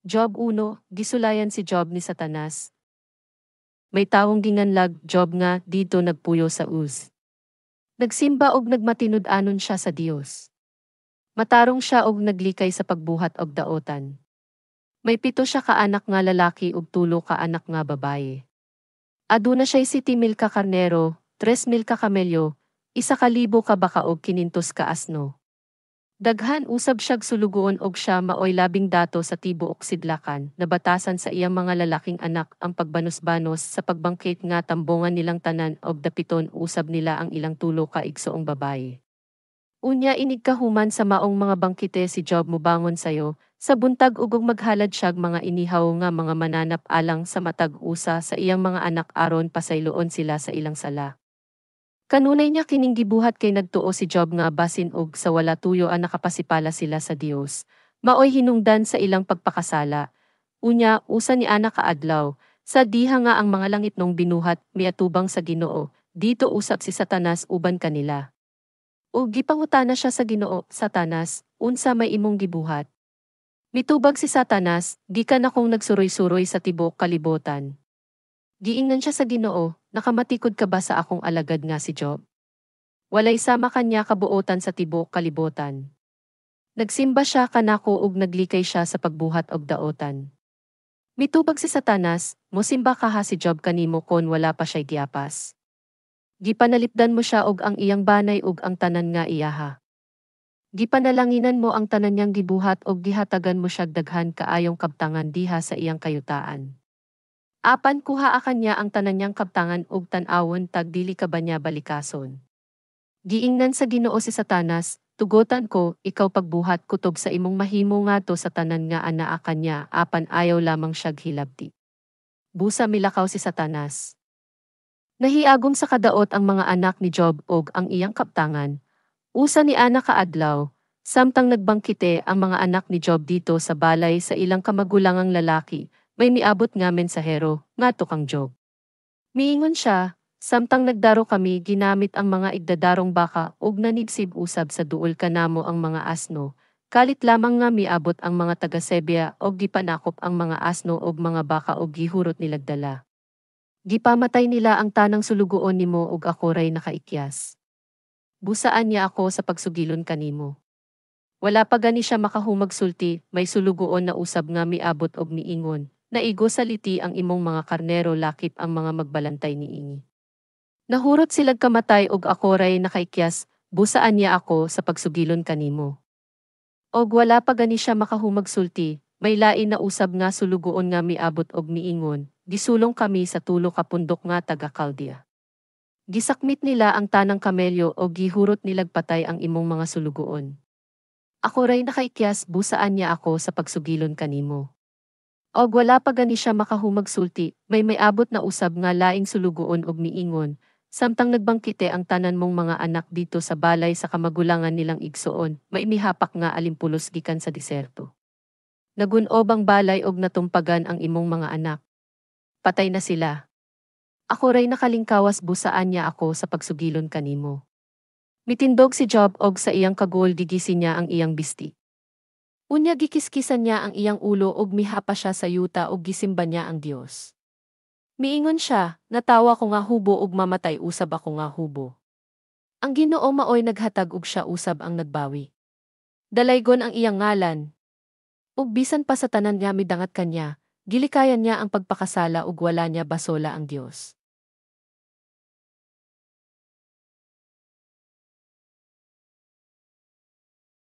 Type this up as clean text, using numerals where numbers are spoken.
Job 1, gisulayan si Job ni Satanas. May tawong ginganlag Job nga didto nagpuyo sa Uz. Nagsimba og nagmatinud-anon siya sa Dios. Matarong siya og naglikay sa pagbuhat og daotan. May 7 siya ka anak nga lalaki ug 3 ka anak nga babaye. Aduna siya'y 7,000 ka karnero, 3,000 ka kamelyo, 1,000 ka baka ug 500 ka asno. Daghan usab siyag sulugoon og siya maoy labing dato sa tibuok sidlakan. Nabatasan sa iyang mga lalaking anak ang pagbanos-banos sa pagbangkete nga tambongan nilang tanan og dapiton usab nila ang ilang 3 ka igsoong babaye. Unya inigkahuman sa maong mga bangkete, si Job mobangon sayo sa buntag ug maghalad siyag mga inihaw nga mga mananap alang sa matag usa sa iyang mga anak aron pasayloon sila sa ilang sala. Kanunay niya kining gibuhat kay nagtuo si Job nga basin og sa wala tuyo ang nakapasipala sila sa Dios, maoy hinungdan sa ilang pagpakasala. Unya, usa ni ana ka adlaw, sa diha nga ang mga langitnong binuhat miatubang sa Ginoo, didto usab si Satanas uban kanila. Ug gipangutana siya sa Ginoo, "Satanas, unsa may imong gibuhat?" Mitubag si Satanas, "Gikan akong nagsuroy-suroy sa tibuok kalibutan." Giingnan siya sa Ginoo, "Nakamatikod ka ba sa akong alagad nga si Job? Walay sama kanya kabuotan sa tibuok kalibutan. Nagsimba siya kanako ug naglikay siya sa pagbuhat og daotan." Mitubag si Satanas, "Mosimba kaha si Job kanimo kon wala pa siya'y giapas? Gipanalipdan mo siya og ang iyang banay ug ang tanan nga iyaha. Gipanalanginan mo ang tanan niyang gibuhat og gihatagan mo siyag daghan kaayong kabtangan diha sa iyang kayutaan. Apan kuhaa kaniya ang tanan niyang kabtangan ug tan-awon tag dili ka ba niya balikason?" Giingnan sa Ginoo si Satanas, "Tugotan ko ikaw pagbuhat kutob sa imong mahimo ngadto sa tanan nga anaa kaniya, apan ayaw lamang siyag hilabti." Busa milakaw si Satanas. Nahiagom sa kadaot ang mga anak ni Job ug ang iyang kabtangan. Usa ni ana ka adlaw, samtang nagbangkete ang mga anak ni Job didto sa balay sa ilang kamagulangang lalaki, may miabot nga mensahero ngadto kang Job. Miingon siya, "Samtang nagdaro kami, ginamit ang mga igdadarong baka ug nanibsib usab sa duol kanamo ang mga asno. Kalit lamang nga miabot ang mga taga-Sebea og gipanakop ang mga asno ug mga baka ug gihurot nilag dala. Gipamatay nila ang tanang sulugoon nimo ug ako ray nakaikyas. Busaan niya ako sa pagsugilon kanimo." Wala pa gani siya makahumag sulti, may sulugoon na usab nga miabot og miingon, "Naigo sa liti ang imong mga karnero lakip ang mga magbalantay niini. Nahurot silag kamatay ug ako ray nakaikyas, busaan niya ako sa pagsugilon kanimo." Og wala pa gani siya makahumag sulti, may lain na usab nga sulugoon nga miabot og miingon, "Gisulong kami sa 3 ka pundok nga taga Kaldea. Gisakmit nila ang tanang kamelyo og gihurot nilag patay ang imong mga sulugoon. Ako ray nakaikyas, busaan niya ako sa pagsugilon kanimo." Og wala pa gani siya makahumag sulti, may miabot na usab nga laing sulugoon og miingon, "Samtang nagbangkete ang tanan mong mga anak didto sa balay sa kamagulangan nilang igsoon, may mihapak nga alimpulos gikan sa diserto. Nagun-ob ang balay og natumpagan ang imong mga anak. Patay na sila. Ako ray nakalingkawas, busaan niya ako sa pagsugilon kanimo." Mitindog si Job og sa iyang kaguol gigisi niya ang iyang bisti. Unya gikiskisan niya ang iyang ulo ug mihapa siya sa yuta ug gisimba niya ang Dios. Miingon siya, "Natawo ko nga hubo ug mamatay usab ako nga hubo. Ang Ginoo maoy naghatag ug siya usab ang nagbawi. Dalaygon ang iyang ngalan." Ug bisan pa sa tanan nga midangat kaniya, gilikayan niya ang pagpakasala ug wala niya basola ang Dios.